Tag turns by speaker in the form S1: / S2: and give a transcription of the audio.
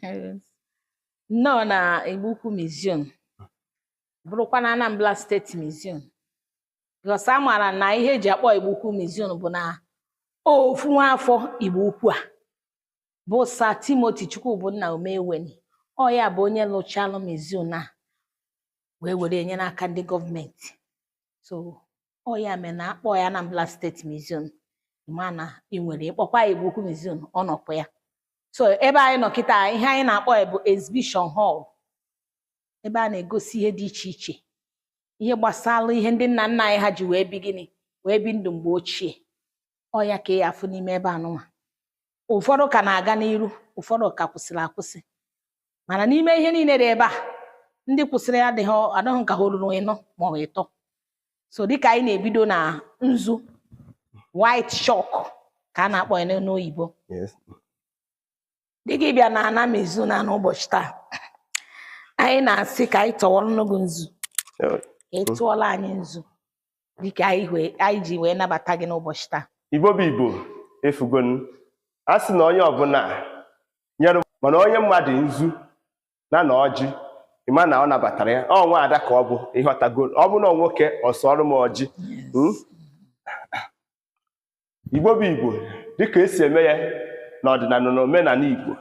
S1: Yes. Nnọọ na Igbo Ukwu Museum, bụrụkwa na Anambra State Museum, because a maara na ihe eji akpọ Igbo Ukwu Museum bụ na ofu nwaafọ Igbo Ukwu a bụ Sir Timothy Chukwubunna Omeweni, ọ ya bụ onye lụchalụ museum a wee were nye n'aka ndị gọọmenti. So ọ ya mere na akpọ ya Anambra State Museum, ma na ị nwere ịkpọkwa Igbo Ukwu Museum, ọ nọkwa ya. So ebe anyị nọ kịta, ihe anyị na-akpọ ya bụ exhibition hall, ebe a na-egosi ihe dị iche iche, ihe gbasara ihe ndị nna nna anyị ha ji wee bi gịnị, wee bi ndụ mgbe ochie. Ọ ya ka ị ya afụ n'ime ebe anụnwa. Ụfọdụ ka na-aga n'iru, ụfọdụ ka kwụsịrị akwụsị, mana n'ime ihe niile dị ebe a, ndị kwụsịrị adịghị adịghị ka ha ruru 4 ma ọ bụ 3. So dịka anyị na-ebido na nzu white chalk ka a na-akpọ ya n'oyibo. Dịka ịbịa na ana mezu na n'ụbọchị taa, anyị na-asị ka anyị tọwọrọ gị nzu, ka ị tụọla anyị nzu dịka anyị ji wee nabata gị n'ụbọchị taa.
S2: Igbo bụ Igbo, efugonu. A sị na onye ọbụla nyere mana onye mmadụ nzu na na ọjị, ịma na ọ nabatara ya. Ọ nwa ada ka ọ bụ, ịghọtago? Ọ bụ na nwoke, ọ sọrọ m ọjị. Igbo bụ Igbo, dịka esi eme ya n'ọdịnala na omenala Igbo.